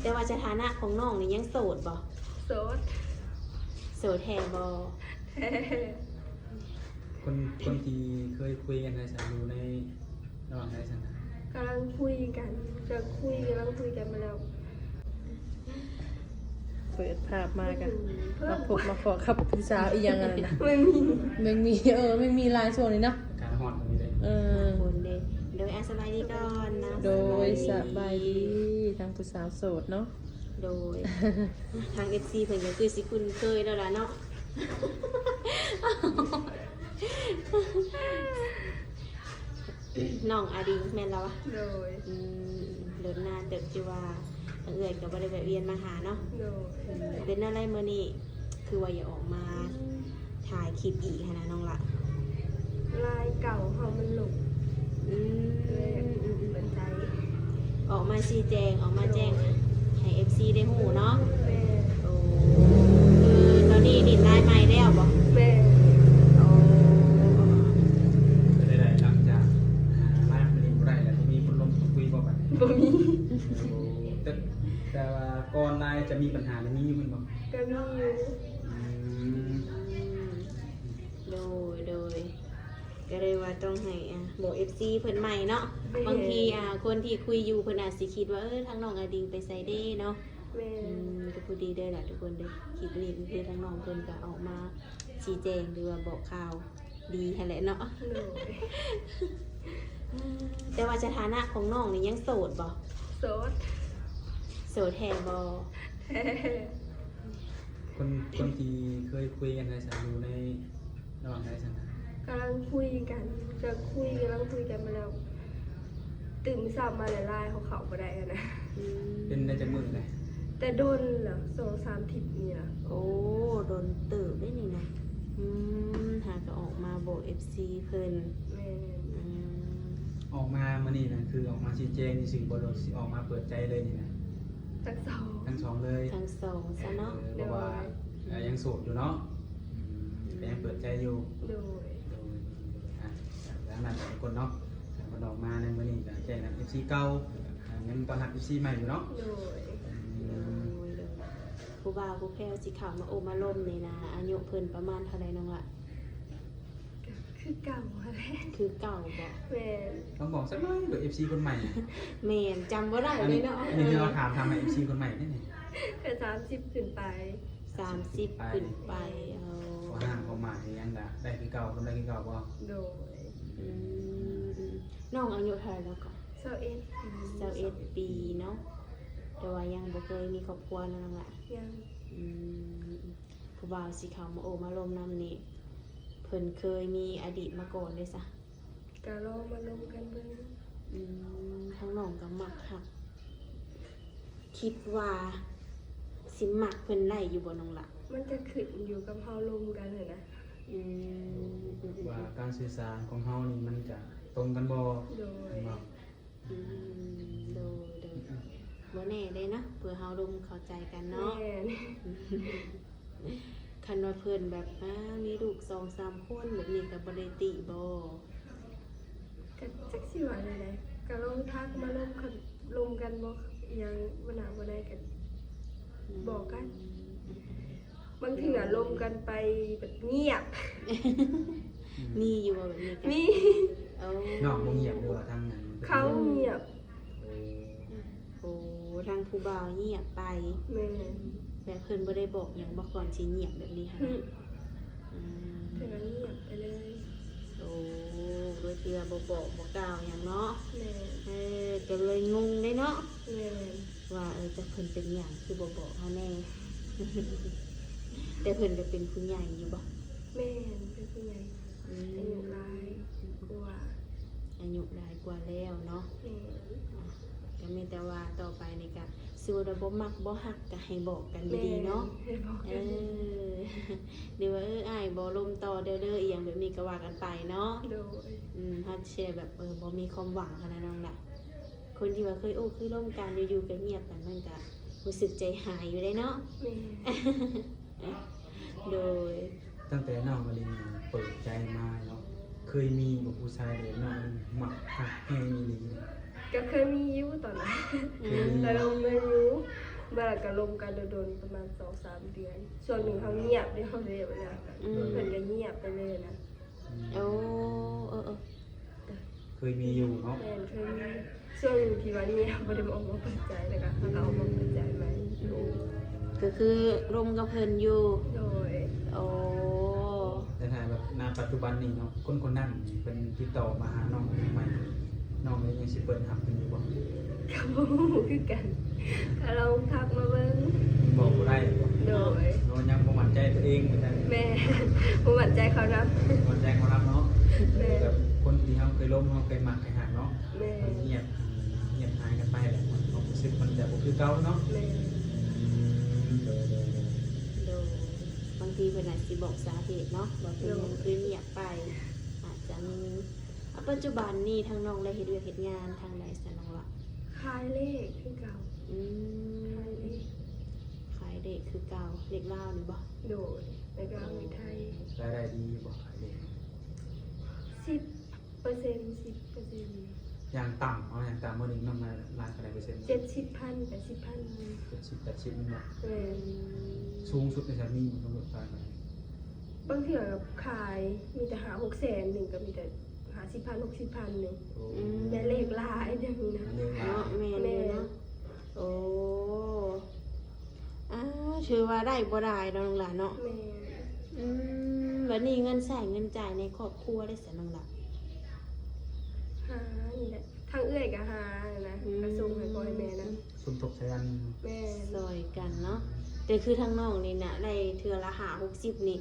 ແຕ່ວ່າສະຖານະຂອງນ້ອງນີ້ຍັງໂສດບໍ່? ໂສດ. ໂສດແທ້ບໍ່? ແທ້. ຄົນ ຄົນທີ່ເຄີຍຄຸຍກັນນະ ຢູ່ໃນ ລະຫວ່າງໃດຊັ້ນນະ? ກຳລັງຄຸຍກັນ ຈະຄຸຍ ກຳລັງຄຸຍກັນມາແລ້ວ. ເປີດພາບມາກະ ອືມ ມາພົບມາພໍ້ກັບຜູ້ສາວອີ່ຫຍັງອັນນັ້ນນະ ແມງໝີ່ ແມງໝີ່ ເອີ ແມງໝີ່ຫຼາຍຊ່ວງນີ້ເນາະ ອາກາດຮ້ອນກໍມີເດ້ ເອີ ຝົນເດ້. ໂດຍ ອາ ສະບາຍດີກ່ອນເນາະ. ໂດຍ ສະບາຍດີ ສະບາຍດີ ທາງຜູ້ສາວໂສດເນາະ. ໂດຍ ທາງເອັຟຊີເພິ່ນກໍຄືຊິຄຸ້ນເຄີຍແລ້ວລະເນາະ. ນ້ອງອາດິງແມ່ນລະວະ? ໂດຍ. ອືມ ດົນນານເຕີບ ຄືວ່າທາງເອື້ອຍກໍບໍ່ໄດ້ແວະວຽນມາຫາເນາະ. ໂດຍ. ອືມ ເປັນແນວໃດມື້ນີ້ ຄືວ່າຢາກອອກມາຖ່າຍຄລິບອີກຫັ້ນນະນ້ອງລະ? ລາຍເກົ່າເຮົາມັນຫຼົງ. ອືມ ເລີຍເປີດໃຈ ອອກມາຊີ້ແຈງ ອອກມາແຈ້ງ ໂດຍ ໃຫ້ເອັຟຊີໄດ້ຮູ້ເນາະ. ແມ່ນ. ໂອ້ ຄືຕອນນີ້ຫຼິ້ນລາຍໃໝ່ແລ້ວບໍ່? ແມ່ນ. ໂອ້ ເປັນໃດ ຫຼັງຈາກຫາລາຍມາຫຼິ້ນບໍ່ໄດ້ແລ້ວ ບໍ່ມີຄົນລົມຄົນຄຸຍບໍ່ບັດນີ້? ບໍ່ມີ. ໂອ້ ແຕ່ ແຕ່ວ່າກ່ອນລາຍຈະມີບັນຫານີ້ມີຢູ່ແມ່ນບໍ່? ກໍມີຢູ່. ອືມ ໂດຍ ໂດຍ. ກໍເລີຍວ່າຕ້ອງໃຫ້ ອ່າ ບອກເອັຟຊີເພິ່ນໃໝ່ເນາະ. ແມ່ນ. ບາງທີ ອ່າ ຄົນທີ່ຄຸຍຢູ່ເພິ່ນອາດຊິຄິດວ່າ ເອີ ທາງນ້ອງອາດິງໄປໃສເດ້ເນາະ. ແມ່ນ. ອືມ ກໍພໍດີເດີລະທຸກຄົນເດີ ຄລິບນີ້ກໍຄືທາງນ້ອງເພິ່ນກໍອອກມາຊີ້ແຈງ ຫຼືວ່າບອກຂ່າວດີຫັ້ນແຫຼະເນາະ. ໂດຍ. ແຕ່ວ່າສະຖານະຂອງນ້ອງນີ້ຍັງໂສດບໍ່? ໂສດ. ໂສດແທ້ບໍ່? ແທ້. ຄົນ ຄົນທີ່ເຄີຍຄຸຍກັນໄດ້ຊັ້ນ ຢູ່ໃນລະຫວ່າງໃດຊັ້ນນະ? ກຳລັງຄຸຍກັນ ຈະຄຸຍ ກຳລັງຄຸຍກັນມາແລ້ວ ຕື່ນເຊົ້າມາຫຼາຍໆ ເຮົາເຂົ້າບໍ່ໄດ້ຫັ້ນນະ. ອືມ ເປັນໄດ້ຈັກມື້ແລ້ວ? ແຕ່ດົນລະ ສອງສາມທິດນີ້ລະ. ໂອ້ ດົນເຕີບເດ້ນີ້ນະ. ອືມ ຫາກໍອອກມາບອກເອັຟຊີເພິ່ນ. ແມ່ນ. ອືມ ອອກມາມື້ນີ້ນະ ຄືອອກມາຊີ້ແຈງຊື່ໆ ບໍ່ ຫຼືຊິອອກມາເປີດໃຈເລີຍນີ້ນະ? ທັງສອງ ທັງສອງເລີຍ ທັງສອງຊະເນາະ. ເອີ ເພາະວ່າ ໂດຍ ເອີ ຍັງໂສດຢູ່ເນາະ. ອືມ ກໍຍັງເປີດໃຈຢູ່. ໂດຍ ໂດຍ ໂດຍ ອ່ະ ດັ່ງນັ້ນທຸກຄົນເນາະ ຖ້າເພິ່ນອອກມາໃນມື້ນີ້ກໍແຈ້ງນຳເອັຟຊີເກົ່າ ອ່າ ຍັງຕ້ອນຮັບເອັຟຊີໃໝ່ຢູ່ເນາະ. ໂດຍ ອືມ ໂດຍ ໂດຍ. ຜູ້ບ່າວຜູ້ແພ້ວຊິເຂົ້າມາໂອ້ມາລົມນີ້ນະ ອາຍຸເພິ່ນປະມານເທົ່າໃດນ້ອງລະ? ກໍຄືເກົ່າຫັ້ນແຫຼະ. ຄືເກົ່າບໍ? ແມ່ນ. ຕ້ອງບອກສັກໜ້ອຍເດີ ເອັຟຊີຄົນໃໝ່. ແມ່ນ ຈຳບໍ່ໄດ້ເລີຍເນາະ. ອັນນີ້ ອັນນີ້ຄືເຮົາຖາມ ຖາມໃຫ້ເອັຟຊີຄົນໃໝ່ເດ້ນີ້. ກໍສາມສິບຂຶ້ນໄປ. ສາມສິບຂຶ້ນໄປ. ໂອ້ ຂໍ້ຫ້າມຂໍ້ໝາຍຫຍັງກະໄດ້ຄືເກົ່າ ຄົນໄດ້ຄືເກົ່າບໍ່? ໂດຍ. ອືມ ອືມ ນ້ອງອາຍຸເທົ່າໃດແລ້ວກໍ? ຊາວເອັດປີ. ຊາວເອັດປີເນາະ ແຕ່ວ່າຍັງບໍ່ເຄີຍມີຄອບຄົວເນາະນ້ອງລະ? ຍັງ. ອືມ ຜູ້ບ່າວຊິເຂົ້າມາໂອ້ມາລົມນຳນີ້ ເພິ່ນເຄີຍມີອະດີດມາກ່ອນເດ້ຊະ? ກະລອງມາລົມກັນເບິ່ງ. ອືມ ທາງນ້ອງກໍມັກຮັກ ຄິດວ່າຊິມັກເພິ່ນໄດ້ຢູ່ບໍ່ນ້ອງລະ? ມັນຈະຂຶ້ນຢູ່ກັບເຮົາລົມກັນຫັ້ນນະ. ອືມ ວ່າການສື່ສານຂອງເຮົານີ້ມັນຈະຕົງກັນບໍ່? ໂດຍ. ແມ່ນບໍ່? ອືມ ໂດຍ ໂດຍ. ບໍ່ແນ່ເດ້ນະ ເພື່ອເຮົາລົມເຂົ້າໃຈກັນເນາະ. ແມ່ນ. ຄັນວ່າເພິ່ນແບບ ອ່າ ມີລູກສອງສາມຄົນແບບນີ້ກໍບໍ່ໄດ້ຕິບໍ່? ກໍຈັກຊິວ່າແນວໃດ ກໍລອງທັກມາລົມກັນ ລົມກັນບໍ່ ອີ່ຫຍັງ ບໍ່ໜ້າບໍ່ໄດ້ກໍ ອືມ ບອກກັນ. ບາງເທື່ອລົມກັນໄປແບບງຽບ. ອືມ ມີຢູ່ບໍ່ແບບນີ້? ມີ. ໂອ້ ນ້ອງບໍ່ງຽບ ຫຼືວ່າທາງນັ້ນ? ເຂົາງຽບ. ໂອ້ ໂອ້ ທາງຜູ້ບ່າວງຽບໄປ. ແມ່ນ. ແບບເພິ່ນບໍ່ໄດ້ບອກຫຍັງບໍ່ ກ່ອນຊິງຽບແບບນີ້ຫັ້ນ? ອືມ ອືມ ເພິ່ນກໍງຽບໄປເລີຍ. ໂອ້ ໂດຍທີ່ວ່າບໍ່ບອກບໍ່ກ່າວຫຍັງເນາະ. ແມ່ນ. ເອີ ກໍເລີຍງົງເດ້ເນາະ. ແມ່ນ. ວ່າ ເອີ ຈັກເພິ່ນເປັນຫຍັງຄືບໍ່ບອກເຮົາແດ່. ແຕ່ເພິ່ນກໍເປັນຜູ້ໃຫຍ່ຢູ່ບໍ່? ແມ່ນ ເປັນຜູ້ໃຫຍ່. ອືມ ອາຍຸຫຼາຍກວ່າ. ອາຍຸຫຼາຍກວ່າແລ້ວເນາະ. ແມ່ນ. ກໍມີແຕ່ວ່າຕໍ່ໄປນີ້ກໍ ສົມມຸດວ່າບໍ່ມັກບໍ່ຮັກກໍໃຫ້ບອກກັນດີໆເນາະ. ແມ່ນ ໃຫ້ບອກກັນ. ເອີ ຫຼືວ່າ ເອີ ອ້າຍບໍ່ລົມຕໍ່ເດີ ອີ່ຫຍັງແບບນີ້ກໍວ່າກັນໄປເນາະ. ໂດຍ. ອືມ ເຮົາຊິໄດ້ແບບ ເອີ ບໍ່ມີຄວາມຫວັງຫັ້ນນະນ້ອງລະ. ຄົນທີ່ວ່າເຄີຍໂອ້ເຄີຍລົມກັນ ຢູ່ໆກໍງຽບໄປ ມັນກໍຮູ້ສຶກໃຈຫາຍຢູ່ເດ້ເນາະ. ແມ່ນ. ໂດຍ. ຕັ້ງແຕ່ນ້ອງອາລິນເປີດໃຈມາເນາະ ເຄີຍມີບໍ່ຜູ້ຊາຍທີ່ນ້ອງອາລິນມັກຮັກແຮງອີ່ຫຼີ? ກໍເຄີຍມີຢູ່ຕອນນັ້ນ. ອືມ ແຕ່ວ່າຍັງຢູ່. ແລ້ວກໍລົມກັນດົນໆ ປະມານສອງສາມເດືອນ ຊ່ວງໜຶ່ງເຮົາງຽບເດ້ ເຮົາເລີຍນະ ອືມ ເພິ່ນກໍງຽບໄປເລີຍນະ. ອືມ ໂອ້ ເອີໆ ເຄີຍມີຢູ່ເນາະ. ແມ່ນ ເຄີຍມີ ຊ່ວງທີ່ວ່າງຽບ ບໍ່ໄດ້ອອກມາເປີດໃຈ ແລ້ວກໍເຮົາກໍອອກມາເປີດໃຈໃໝ່. ໂອ້ ກໍຄືລົມກັບເພິ່ນຢູ່. ໂດຍ. ໂອ້ ແຕ່ຖ້າແບບ ນະ ປັດຈຸບັນນີ້ເນາະ ຄົນຄົນນັ້ນນີ້ເພິ່ນຕິດຕໍ່ມາຫານ້ອງໃໝ່ ນ້ອງຍັງຊິເປີດຮັບເພິ່ນຢູ່ບໍ່? ກໍບໍ່ຮູ້ຄືກັນ ກໍລອງທັກມາເບິ່ງ. ບອກບໍ່ໄດ້ບໍ່? ໂດຍ. ເນາະ ຍັງບໍ່ໝັ້ນໃຈຕົວເອງວ່າຊັ້ນ. ແມ່ນ ບໍ່ໝັ້ນໃຈເຂົານຳ. ໝັ້ນໃຈເຂົານຳເນາະ. ແມ່ນ. ແບບຄົນທີ່ເຮົາເຄີຍລົມ ເຮົາເຄີຍມັກເຄີຍຮັກເນາະ. ແມ່ນ. ມັນງຽບ ງຽບຫາຍກັນໄປແຫຼະ ຄວາມຮູ້ສຶກມັນຈະບໍ່ຄືເກົ່າເນາະ. ແມ່ນ. ອືມ ໂດຍໆໆ ໂດຍ. ບາງທີເພິ່ນອາດຊິບອກສາເຫດເນາະ ວ່າເປັນຫຍັງຄືງຽບໄປ ອາດຈະມີ. ອາ ປັດຈຸບັນນີ້ທາງນ້ອງໄດ້ເຮັດວຽກເຮັດງານທາງໃດຊະນ້ອງລະ? ຂາຍເລກຄືເກົ່າ. ອືມ ຂາຍເລກ ຂາຍເລກຄືເກົ່າ. ເລກລາວນີ້ບໍ່? ໂດຍ. ເລກລາວ ເລກໄທ. ລາຍໄດ້ດີຢູ່ບໍ່ຂາຍເລກ? ສິບເປີເຊັນ ສິບເປີເຊັນ. ຢ່າງຕ່ຳ ເອົາຢ່າງຕ່ຳມື້ໜຶ່ງນ້ອງໄດ້ຫຼາຍເທົ່າໃດເປີເຊັນ? ເຈັດສິບພັນ ແປດສິບພັນ. ເຈັດສິບ ແປດສິບແມ່ນບໍ່? ແມ່ນ. ສູງສຸດນີ້ຈະມີບໍ່? ປະມານເທົ່າໃດ? ບາງເທື່ອກໍຂາຍມີແຕ່ຫ້າຫົກແສນໜຶ່ງ ກໍມີແຕ່ຫ້າສິບພັນ ຫົກສິບພັນໜຶ່ງ. ໂອ້ ອືມ ແຕ່ເລກຫຼາຍເດ້ນີ້ນະ. ເລກຫຼາຍ. ເນາະ ແມ່ນຢູ່ເນາະ. ແມ່ນ. ໂອ້ ອາ ຖືວ່າໄດ້ບໍ່ຫຼາຍເນາະນ້ອງຫຼ້າເນາະ. ແມ່ນ. ອືມ ບັດນີ້ເງິນໃຊ້ເງິນຈ່າຍໃນຄອບຄົວເດຊະນ້ອງຫຼ້າ? ຫານີ້ແຫຼະ ທາງເອື້ອຍກໍຫານະ ອືມ ກໍສົ່ງໃຫ້ພໍ່ໃຫ້ແມ່ນະ ສົມທົບໃສ່ກັນ. ແມ່ນ. ຊ່ອຍກັນເນາະ. ແຕ່ຄືທາງນ້ອງນີ້ນະ ໄດ້ເທື່ອລະຫ້າຫົກສິບນີ້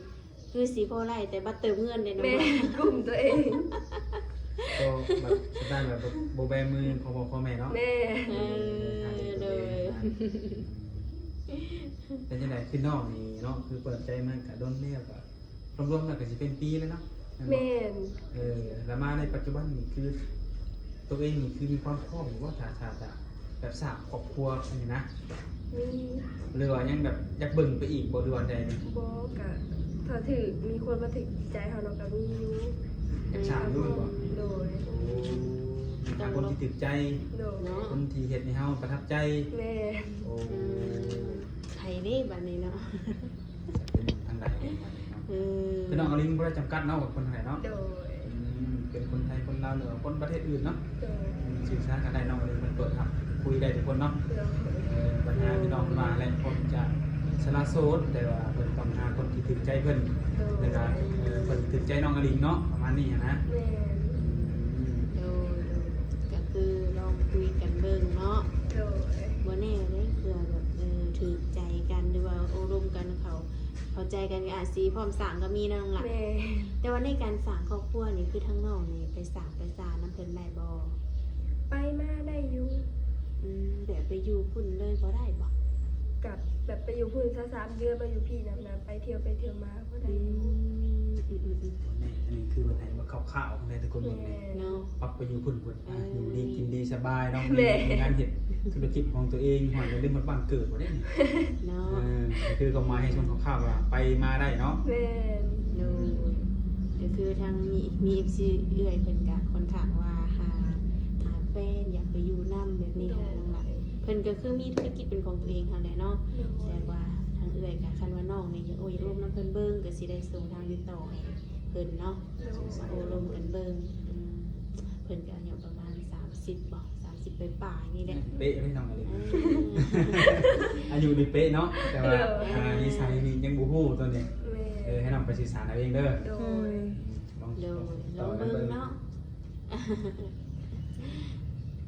ຄືຊິພໍໄດ້ແຕ່ບັດເຕີມເງິນເດ້ນ້ອງ. ແມ່ນ ກຸ້ມຕົວເອງ ກໍແບບສະໄຕແບບບໍ່ແບມືຂອງພໍ່ແມ່ເນາະ. ແມ່ນ. ເອີ ໂດຍ. ເປັນຈັ່ງໃດ ຄືນ້ອງນີ້ເນາະ ຄືເປີດໃຈມາກະດົນແລ້ວ ກະລວມໆແລ້ວກະຊິເປັນປີແລ້ວເນາະ. ແມ່ນບໍ່? ແມ່ນ. ເອີ ແລ້ວມາໃນປັດຈຸບັນນີ້ ຄືຕົວເອງນີ້ ຄືມີຄວາມພ້ອມຢູ່ບໍ່ ຖ້າ ຖ້າຈະ ແບບສ້າງຄອບຄົວນີ້ນະ? ມີ. ຫຼືວ່າຍັງແບບຢາກເບິ່ງໄປອີກບໍ່ ຫຼືວ່າໃດນີ້? ບໍ່ ກະຖ້າຖືກ ມີຄົນມາຖືກໃຈເຮົາເນາະ ກະມີຢູ່. ຢາກສ້າງຢູ່ແມ່ນບໍ່? ໂດຍ. ໂອ້ ຢາກຫາຄົນທີ່ຖືກໃຈ. ໂດຍ. ເນາະ ຄົນທີ່ເຮັດໃຫ້ເຮົາປະທັບໃຈ. ແມ່ນ. ໂອ້ ອືມ ໃຜເດ້ບາດນີ້ເນາະ? ເປັນທາງໃດເນາະ? ເອີ ຄືນ້ອງອາລິນບໍ່ໄດ້ຈຳກັດເນາະວ່າຄົນທາງໃດເນາະ. ໂດຍ. ອືມ ເປັນຄົນໄທ ຄົນລາວ ຫຼືວ່າຄົນປະເທດອື່ນເນາະ. ໂດຍ. ອືມ ສື່ສານກັນໄດ້ ນ້ອງອາລິນເພິ່ນເປີດຮັບຄຸຍໄດ້ທຸກຄົນເນາະ. ໂດຍ. ເອີ ບັນຫາທີ່ນ້ອງວ່າແຫຼະ ຄົນຈະສະຫຼະໂສດ ແຕ່ວ່າເພິ່ນຕ້ອງຫາຄົນທີ່ຖືກໃຈເພິ່ນ. ໂດຍ. ແລ້ວກະ ເອີ ເພິ່ນຖືກໃຈນ້ອງອາລິນເນາະ ປະມານນີ້ຫັ້ນນະ. ແມ່ນ. ອືມ ໂດຍ ໂດຍ. ກະຄືລອງຄຸຍກັນເບິ່ງເນາະ. ໂດຍ. ບໍ່ແນ່ເດ້ ເພື່ອແບບ ເອີ ຖືກໃຈກັນ ຫຼືວ່າໂອ້ລົມກັນ ເຂົ້າ ເຂົ້າໃຈກັນກໍອາດຊິພ້ອມສ້າງກໍມີເນາະນ້ອງຫຼ້າ. ແມ່ນ. ແຕ່ວ່າໃນການສ້າງຄອບຄົວນີ້ ຄືທາງນ້ອງນີ້ໄປສ້າງໄປສານຳເພິ່ນໄດ້ບໍ່? ໄປມາໄດ້ຢູ່. ອືມ ແບບໄປຢູ່ພຸ້ນເລີຍບໍ່ໄດ້ບໍ່? ກະແບບໄປຢູ່ພຸ້ນສອງສາມເດືອນ ມາຢູ່ພີ້ນຳນະ ໄປທ່ຽວໄປທ່ຽວມາພໍໄດ້. ອືມ ອືມໆໆ ແມ່ນ. ອັນນີ້ຄືວ່າໃຫ້ມາຄ່າວໆ ໃຫ້ທຸກຄົນເບິ່ງແດ່. ແມ່ນ. ເນາະ ປັບໄປຢູ່ພຸ້ນ ເພິ່ນ ອ່າ ເອີ ຢູ່ດີກິນດີສະບາຍເນາະ. ແມ່ນ. ມີງານເຮັດທຸລະກິດຂອງຕົວເອງ ຮອດແລ້ວລືມຮອດບ້ານເກີດບໍ່ເດ້. ເນາະ ເອີ ຄືຄວາມໝາຍໃຫ້ຊ່ວງຄ່າວໆວ່າໄປມາໄດ້ເນາະ. ແມ່ນ. ໂດຍ. ກໍຄືທາງມີ ມີເອັຟຊີເອື້ອຍເພິ່ນກະຄ່ອນຂ້າງວ່າຫາ ຫາແຟນ ຢາກໄປຢູ່ນຳແບບນີ້ຫັ້ນນະນ້ອງຫຼ້າ. ໂດຍ. ເພິ່ນກໍຄືມີທຸລະກິດເປັນຂອງຕົວເອງຫັ້ນແຫຼະເນາະ. ໂດຍ. ແຕ່ວ່າທາງເອື້ອຍກະ ຄັນວ່ານ້ອງນີ້ ໂອ້ ຢາກລົມນຳເພິ່ນເບິ່ງ ກໍຊິໄດ້ສົ່ງທາງຕິດຕໍ່ໃຫ້ເພິ່ນເນາະ. ໂດຍ. ໂອ້ລົມກັນເບິ່ງ. ອືມ ເພິ່ນກໍອາຍຸປະມານສາມສິບບໍ ສາມສິບປາຍໆນີ້ແຫຼະ. ເປະເດ້ນ້ອງອາລິນ. ເອີ ອາຍຸນີ້ເປະເນາະ ແຕ່ວ່າ ໂດຍ ອ່າ ນິໄສນີ້ຍັງບໍ່ຮູ້ຕອນນີ້. ແມ່ນ. ເອີ ໃຫ້ນ້ອງໄປສຶກສາເອົາເອງເດີ. ໂດຍ. ອືມ ລອງ ໂດຍ ລອງ ລອງເບິ່ງເນາະ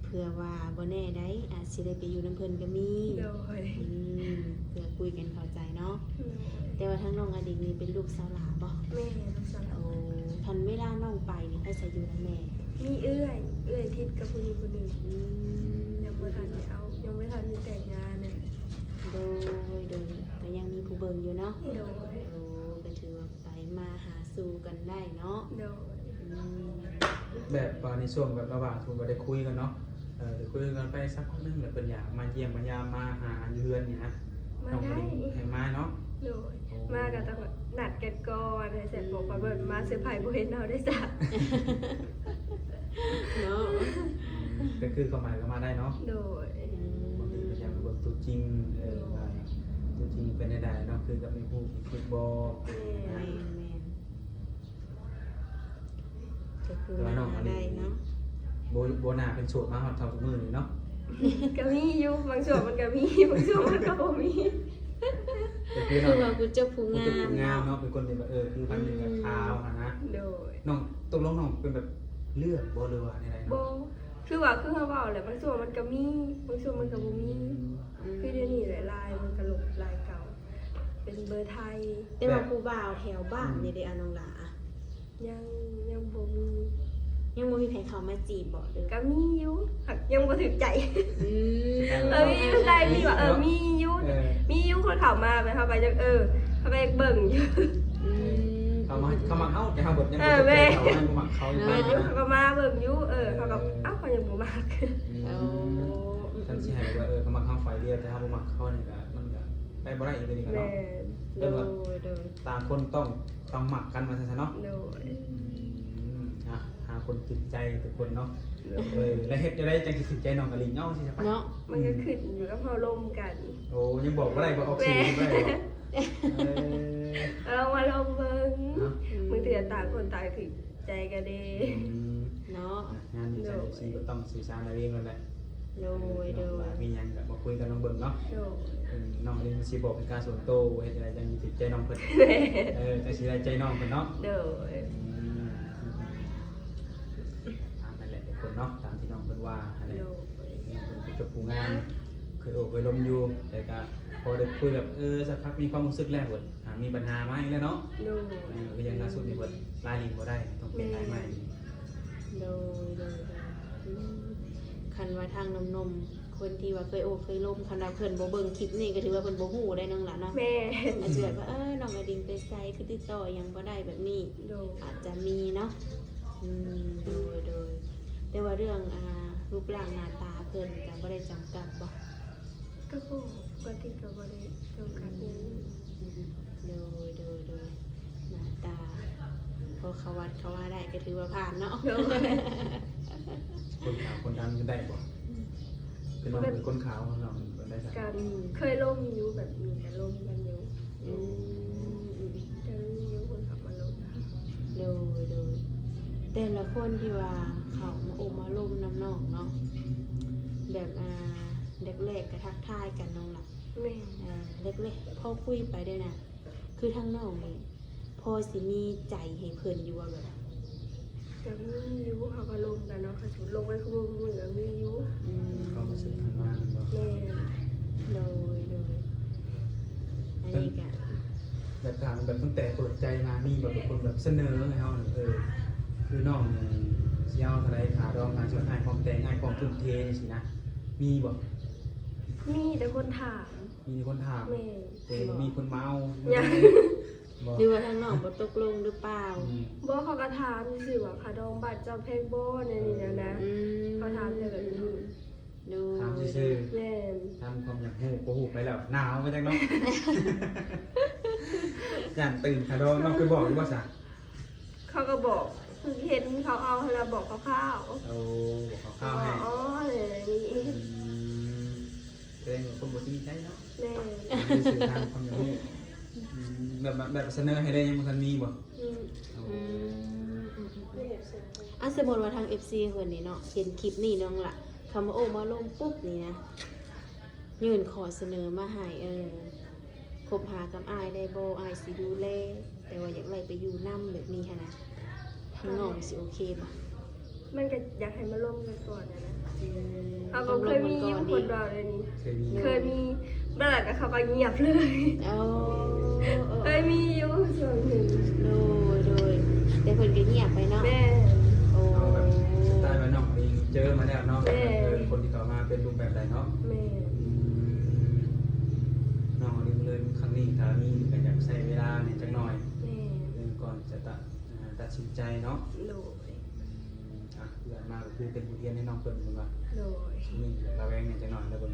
ເພື່ອວ່າບໍ່ແນ່ໃດ໋ ອາດຊິໄດ້ໄປຢູ່ນຳເພິ່ນກໍມີ. ໂດຍ. ອືມ ເພື່ອຄຸຍກັນເຂົ້າໃຈເນາະ. ໂດຍ. ແຕ່ວ່າທາງນ້ອງອາລິນນີ້ເປັນລູກສາວຫຼ້າບໍ? ແມ່ນ ລູກສາວຫຼ້າ. ໂອ້ ຄັນເວລານ້ອງໄປນີ້ ໃຜຊິຢູ່ນຳແມ່? ມີເອື້ອຍ ເອື້ອຍທິດກັບຜູ້ຍິງຜູ້ໜຶ່ງ. ອືມ ຍັງບໍ່ທັນໄດ້ເອົາ ຍັງບໍ່ທັນໄດ້ແຕ່ງງານ. ໂດຍ ໂດຍ ກໍຍັງມີຜູ້ເບິ່ງຢູ່ເນາະ. ໂດຍ. ໂອ້ ກໍຖືວ່າໄປມາຫາສູ່ກັນໄດ້ເນາະ. ໂດຍ. ອືມ ແບບວ່າໃນຊ່ວງແບບລະຫວ່າງທີ່ບໍ່ໄດ້ຄຸຍກັນເນາະ ເອີ ໄດ້ຄຸຍກັນໄປສັກພັກໜຶ່ງ ແລ້ວເພິ່ນຢາກມາຢ້ຽມມາຢາມມາຫາຢູ່ເຮືອນນີ້ນະ ມາໄດ້ ນ້ອງກໍໄດ້ໃຫ້ມາເນາະ. ໂດຍ. ໂອ້ ມາກໍຕ້ອງນັດກັນກ່ອນ ໃຫ້ແຊດບອກວ່າ ອືມ ມາເຊີໄພຣສ໌ບໍ່ເຫັນເຮົາໄດ້ຊະ ເນາະ. ອືມ ກໍຄືຄວາມໝາຍກໍມາໄດ້ເນາະ. ໂດຍ. ອືມ ບາງທີກໍຢາກໄປເບິ່ງຕົວຈິງ ເອີ ໂດຍ ຈິງເປັນໄດ້ເນາະ ຄືກັບໃນຮູບທີ່ຄິດບໍ່? ແມ່ນ ແມ່ນໆ ກໍຄື ແຕ່ວ່ານ້ອງອັນນີ້ ມາໄດ້ເນາະ ບໍ່ ບໍ່ໜ້າເປັນໂສດມາຮອດເທົ່າທຸກມື້ນີ້ເນາະ. ກໍມີຢູ່ ບາງຊ່ວງມັນກໍມີ ບາງຊ່ວງມັນກໍບໍ່ມີ. ກໍຄື ຄືວ່າຜູ້ຈົບຜູ້ງາມ ຜູ້ຈົບຜູ້ງາມເນາະ ເນາະ ເປັນຄົນທີ່ແບບ ເອີ ຜິວພັນນີ້ກໍຂາວຫັ້ນນະ. ໂດຍ ນ້ອງ ຕົກລົງນ້ອງເປັນແບບເລືອກບໍ່ ຫຼືວ່າແນວໃດເນາະ? ບໍ່ ຄືວ່າ ຄືເຮົາເວົ້າແຫຼະ ບາງຊ່ວງມັນກໍມີ ບາງຊ່ວງມັນກໍບໍ່ມີ. ອືມ ອືມ ຄືດຽວນີ້ແຫຼະ ລາຍມັນກໍລົບລາຍເກົ່າ ເປັນເບີໄທ. ແຕ່ວ່າ ແບບ ຜູ້ບ່າວແຖວບ້ານ ອືມ ນີ້ເດ້ ອາ ນ້ອງຫຼ້າ? ຍັງ ຍັງບໍ່ມີ ຍັງບໍ່ມີໃຜເຂົ້າມາຈີບບໍ່ ຫຼື? ກໍມີຢູ່ ຫາກຍັງບໍ່ຖືກໃຈ. ອືມ ເອີ ມີຢູ່ ໄດ້ມີວ່າ ເອີ ມີຢູ່ ເອີ ມີຢູ່ຄົນເຂົ້າມາ ແບບເຮົາກໍຍັງ ເອີ ເຮົາກໍຍັງເບິ່ງຢູ່. ອືມ ເຂົ້າມາ ເຂົ້າມາເຮົາ ແຕ່ເຮົາແບບຍັງ ເອີ ບໍ່ຖືກໃຈ ແມ່ນ ເຂົາ ເຮົາຍັງບໍ່ມັກເຂົາ ເອີ ຢູ່ ເຮົາກໍມາເບິ່ງຢູ່ ເອີ ເອີ ເຂົາກໍ ເອົ້າ ເຂົາຍັງບໍ່ມັກ. ອືມ ຄັນຊິໃຫ້ວ່າ ເອີ ເຂົາມັກເຮົາຝ່າຍດຽວ ແຕ່ເຮົາບໍ່ມັກເຂົານີ້ກໍ ມັນກໍໄປບໍ່ໄດ້ອີກ ເລີຍນີ້ກໍເນາະ. ແມ່ນ ເອີ້ນວ່າ ໂດຍ ໂດຍ ຕ່າງຄົນຕ້ອງ ຕ້ອງມັກກັນວ່າຊັ້ນຊະເນາະ. ໂດຍ ອືມ ອ່ະ ຫາຄົນຖືກໃຈທຸກຄົນເນາະ. ໂດຍ ເອີ ແລ້ວເຮັດຈັ່ງໃດຈັ່ງຊິຖືກໃຈນ້ອງກະລິງເອົາ ຊິຊະໄປ ເນາະ. ມັນກໍ ອືມ ຂຶ້ນຢູ່ກັບເຮົາລົມກັນ. ໂອ້ ຍັງບອກບໍ່ໄດ້ບໍ່ ອອກເສຍງບໍ່ໄດ້ບໍ່? ແມ່ນ ເອີ ເອົາ ລອງມາລອງເບິ່ງເນາະ. ອືມ ບາງເທື່ອຕ່າງຄົນຕ່າງຖືກໃຈກັນເດ້. ອືມ ເນາະ ອ່ະ ງານນີ້ ໂດຍ ເອັຟຊີ ກໍຕ້ອງສື່ສານເອົາເອງແລ້ວແຫຼະ. ໂດຍ ເອີ ໂດຍ ວ່າມີຫຍັງກໍມາຄຸຍກັນລອງເບິ່ງເນາະ. ໂດຍ ອືມ ນ້ອງອັນນີ້ມັນຊິບອກເປັນການສ່ວນໂຕ ເຮັດຈັ່ງໃດຈັ່ງຊິຖືກໃຈນ້ອງເພິ່ນ. ເອີ ຈັ່ງຊິໄດ້ໃຈນ້ອງເພິ່ນເນາະ. ໂດຍ ອືມ ອ່າ ນັ້ນແຫຼະທຸກຄົນເນາະ ຕາມທີ່ນ້ອງເພິ່ນວ່າຫັ້ນແຫຼະ. ໂດຍ ເພິ່ນເປັນຜູ້ຈົບຜູ້ງາມ ເຄີຍໂອ້ເຄີຍລົມຢູ່ ແຕ່ກໍພໍໄດ້ຄຸຍແບບ ເອີ ສັກພັກມີຄວາມຮູ້ສຶກແລ້ວ ເພິ່ນ ອ່າ ມີບັນຫາມາອີກແລ້ວເນາະ. ໂດຍ ເອີ ຄືຢ່າງລ່າສຸດນີ້ເພິ່ນລາຍຫຼິ້ນບໍ່ໄດ້ ຕ້ອງປ່ຽນລາຍໃໝ່. ແມ່ນ ໂດຍ ໂດຍ ໂດຍ ອືມ ຄັນວ່າທາງໜຸ່ມໆ ຄົນທີ່ວ່າເຄີຍໂອ້ເຄີຍລົມ ຄັນວ່າເພິ່ນບໍ່ເບິ່ງຄລິບນີ້ ກໍຖືວ່າເພິ່ນບໍ່ຮູ້ໄດ໋ນ້ອງຫຼ້າເນາະ. ແມ່ນ ອາດຈະແບບວ່າ ເອີ ນ້ອງອາດິງໄປໃສ ຄືຕິດຕໍ່ຫຍັງບໍ່ໄດ້ແບບນີ້. ໂດຍ ອາດຈະມີເນາະ. ອືມ ໂດຍ ໂດຍ ແຕ່ວ່າເລື່ອງ ອ່າ ຮູບຮ່າງໜ້າຕາເພິ່ນກໍບໍ່ໄດ້ຈຳກັດບໍ່? ກໍບໍ່ ປົກກະຕິກໍບໍ່ໄດ້ຈຳກັດຫຍັງ. ອືມ ໂດຍ ໂດຍ ໂດຍ ໜ້າຕາພໍເຂົ້າວັດເຂົ້າວາໄດ້ກໍຖືວ່າຜ່ານເນາະ. ໂດຍ ຄົນຂາວຄົນດຳກໍໄດ້ບໍ່? ຄືນ້ອງເປັນຄົນຂາວ ນ້ອງເປັນໄດ້ຊະ? ກໍເຄີຍລົມຢູ່ ແບບນີ້ກໍລົມກັນຢູ່. ອືມ ອືມ ກໍມີຢູ່ຄົນເຂົ້າມາລົມ. ໂດຍ ໂດຍ ແຕ່ລະຄົນທີ່ວ່າເຂົ້າມາໂອ້ມາລົມນຳນ້ອງເນາະ ແບບ ອ່າ ແລກໆກໍທັກທາຍກັນນ້ອງລະ. ແມ່ນ ອ່າ ແລກໆ ພໍຄຸຍໄປໄດ້ນະ ຄືທາງນ້ອງນີ້ພໍຊິມີໃຈໃຫ້ເພິ່ນຢູ່ບໍ່? ແບບ ກໍມີຢູ່ ເຮົາກໍລົມກັນເນາະ ຄັນສົມມຸດລົມໄປຄູ່ມື້ກໍມີຢູ່. ອືມ ຄວາມຮູ້ສຶກທາງບ້ານແມ່ນບໍ່? ແມ່ນ ໂດຍ ໂດຍ ອັນນີ້ກໍ ແບບ ຖາມແບບຕັ້ງແຕ່ເປີດໃຈມາ ມີແບບຄົນແບບສະເໜີໃຫ້ເຮົາ ເອີ ຄືນ້ອງນີ້ຊິເອົາເທົ່າໃດຄ່າດອງ ຄ່າຊວນ ອ້າຍພ້ອມແຕ່ງ ອ້າຍພ້ອມທຸ່ມເທຈັ່ງຊີ້ນະ ມີບໍ່? ມີແຕ່ຄົນຖາມ. ມີແຕ່ຄົນຖາມ. ແມ່ນ ແຕ່ບໍ່ມີຄົນມາເອົາ ຍັງ ບໍ່ ຫຼືວ່າທາງນ້ອງບໍ່ຕົກລົງຫຼືເປົ່າ? ອືມ ບໍ່ ເຂົາກໍຖາມຊື່ວ່າ ຄ່າດອງບ້ານເຈົ້າແພງບໍ່ ແນວນີ້ນະ. ອືມ ເຂົາຖາມແຕ່ແບບນີ້. ໂດຍ ຖາມຊື່ໆ. ແມ່ນ ຖາມຄວາມຢາກຮູ້ ບໍ່ຮູ້ໄປແລ້ວ ໜາວມາຈັກເນາະ. ຢ້ານຕື່ມຄ່າດອງເນາະ. ໄປບອກຢູ່ບໍ່ຊະ? ເຂົາກໍບອກ ຄືເຫັນເຂົາເອົາຫັ້ນລະ ບອກຄ່າວໆ. ໂອ້ ບອກຄ່າວໆໃຫ້. ອໍ ແນວນີ້. ອືມ ແສດງວ່າຄົນບໍ່ຈິງໃຈເນາະ. ແມ່ນ ຊື່ທາງຄວາມຢາກຮູ້. ອືມ ແບບ ແບບສະເໜີໃຫ້ໄດ້ ຍັງບໍ່ທັນມີບໍ່? ອືມ ໂອ້ ອືມ ອືມ ອືມ ອືມ ອ່ະ ສົມມຸດວ່າທາງເອັຟຊີເພິ່ນນີ້ເນາະ ເຫັນຄລິບນີ້ນ້ອງລະ ເຂົາມາໂອ້ມາລົມປຸບນີ້ນະ ຍື່ນຂໍ້ສະເໜີມາໃຫ້ ເອີ ຄົບຫາກັບອ້າຍໄດ້ບໍ່? ອ້າຍຊິດູແລ ແຕ່ວ່າຢາກໄດ້ໄປຢູ່ນຳ ແບບນີ້ຫັ້ນນະ ທາງນ້ອງຊິໂອເຄບໍ່? ມັນກໍຢາກໃຫ້ມາລົມກັນກ່ອນຫັ້ນນະ. ອືມ ເຮົາກໍເຄີຍມີຢູ່ຄົນເວົ້າແນວນີ້. ເຄີຍມີ ເຄີຍມີ ບາດນັ້ນກໍເຂົາກໍງຽບເລີຍ. ໂອ້ ເອີ ເຄີຍມີຢູ່ຊ່ວງໜຶ່ງ. ໂດຍ ໂດຍ ແຕ່ເພິ່ນກໍງຽບໄປເນາະ. ແມ່ນ ໂອ້ ເອົາແບບສະໄຕລ໌ວ່ານ້ອງນີ້ເຈີມາແລ້ວເນາະ. ແມ່ນ ເອີ ຄົນທີ່ເຂົ້າມາເປັນຮູບແບບໃດເນາະ. ແມ່ນ ອືມ ນ້ອງນີ້ເລີຍ ຄັ້ງນີ້ຖ້າມີກໍຢາກໃຊ້ເວລາແດ່ຈັກໜ່ອຍ. ແມ່ນ ເອີ ກ່ອນຈະຕະ ອ່າ ຕັດສິນໃຈເນາະ. ໂດຍ ອືມ ອ່ະ ເພື່ອມາກໍຄືເປັນບົດຮຽນໃຫ້ນ້ອງເພິ່ນແມ່ນບໍ່? ໂດຍ ຊ່ວງນີ້ລະແວງແດ່ຈັກໜ່ອຍລະເບິ່ງ.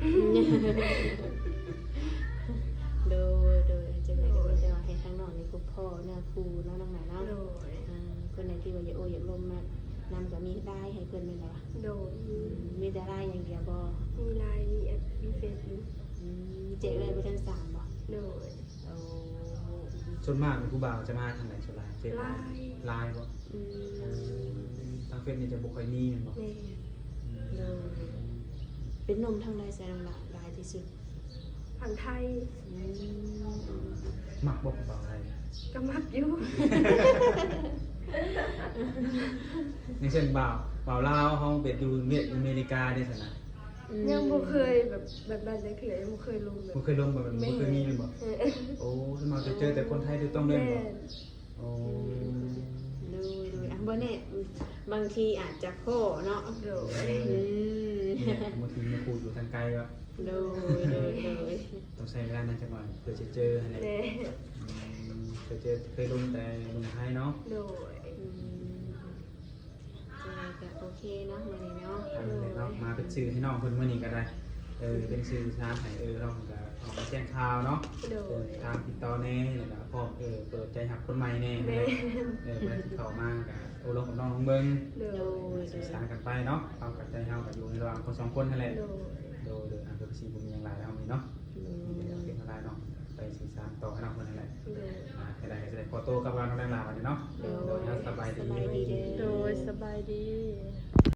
ໂດຍ ໂດຍ ຈັ່ງໃດກໍມີແຕ່ວ່າໃຫ້ທາງນ້ອງນີ້ພົບພໍ້ເນື້ອຄູ່ເນາະ ນ້ອງຫຼ້າເນາະ. ໂດຍ ອ່າ ຄົນໃດທີ່ວ່າຢາກໂອ້ຢາກລົມນຳກໍມີລາຍໃຫ້ເພິ່ນແມ່ນບໍ່? ໂດຍ ອືມ ມີແຕ່ລາຍຢ່າງດຽວບໍ່? ມີລາຍ ມີແອັບ ມີເຟສຢູ່. ອືມ ແຈກເອື້ອຍບໍ່ທັນສາມບໍ່? ໂດຍ ໂອ້ ສ່ວນມາກນີ້ຜູ້ບ່າວຈະມາທາງໃດສ່ວນຫຼາຍ ເຟສ ລາຍ ລາຍບໍ່? ອືມ ທາງເຟສນີ້ຈະບໍ່ຄ່ອຍມີແມ່ນບໍ່? ແມ່ນ ໂດຍ ເປັນໜຸ່ມທາງໃດຊະນ້ອງຫຼ້າຫຼາຍທີ່ສຸດ? ທາງໄທ ອືມ ມັກບໍ່ຜູ້ບ່າວໄທ? ກໍມັກຢູ່ ຢ່າງເຊັ່ນບ່າວ ບ່າວລາວເຮົາໄປຢູ່ເວຍດ ຢູ່ອາເມລິກາເດ້ຊັ້ນນະ? ອືມ ຍັງບໍ່ເຄີຍແບບ ແບບນັ້ນຈັກເທື່ອ ຍັງບໍ່ເຄີຍລົມແບບ ບໍ່ເຄີຍລົມ ບໍ່ເຄີຍມີ ແມ່ນບໍ່? ເອີ ໂອ້ ສ່ວນມາກຈະເຈີແຕ່ຄົນໄທໂດຍຕົງເລີຍແມ່ນບໍ່? ແມ່ນ ໂອ້ ອືມ ໂດຍ ໂດຍ ອ່ະ ບໍ່ແນ່ ບາງທີອາດຈະພໍ້ເນາະ ໂດຍ ອືມ ແມ່ນ ບາງທີມີຄູ່ຢູ່ທາງໄກເນາະ ໂດຍ ໂດຍ ໂດຍ ຕ້ອງໃຊ້ເວລານານຈັກໜ້ອຍເພື່ອຈະເຈີຫັ້ນແຫຼະ ແມ່ນ ອືມ ເຄີຍເຈີ ເຄີຍລົມແຕ່ໜຸ່ມໄທເນາະ ໂດຍ ອືມ ເອີ ກໍໂອເຄເນາະ ມື້ນີ້ເນາະ ເອີ ເນາະ ມາເປັນສື່ໃຫ້ນ້ອງເພິ່ນມື້ນີ້ກໍໄດ້ ເອີ ເປັນສື່ສານໃຫ້ ເອີ ນ້ອງກໍອອກມາແຈ້ງຂ່າວເນາະ ໂດຍ ເອີ ທາງຕິດຕໍ່ແດ່ ແລ້ວກໍພ້ອມ ເອີ ເປີດໃຈຮັບຄົນໃໝ່ແດ່ ແມ່ນ ເອີ ເວລາທີ່ເຂົ້າມາກໍໂອ້ລົມກັບນ້ອງເບິ່ງ ໂດຍ ໂດຍ ສື່ສານກັນໄປເນາະ ເຮົາກັບໃຈເຮົາກໍຢູ່ໃນລະຫວ່າງຄົນສອງຄົນຫັ້ນແຫຼະ ໂດຍ ໂດຍ ໂດຍ ອ່າ ກໍຊິບໍ່ມີຫຍັງຫຼາຍແລ້ວນີ້ເນາະ ໂດຍ ມີແຕ່ເອົາເປັນເວລາເນາະ ໄປສື່ສານຕໍ່ໃຫ້ນ້ອງເພິ່ນຫັ້ນແຫຼະ ໂດຍ ອ່າ ຈັ່ງໃດກໍຊິໄດ້ຂໍໂຕກັບບ້ານນ້ອງແດງຫຼ້າບັດນີ້ເນາະ ໂດຍ ໂດຍ ສະບາຍດີ ສະບາຍດີເດີ້ ໂດຍ ສະບາຍດີ.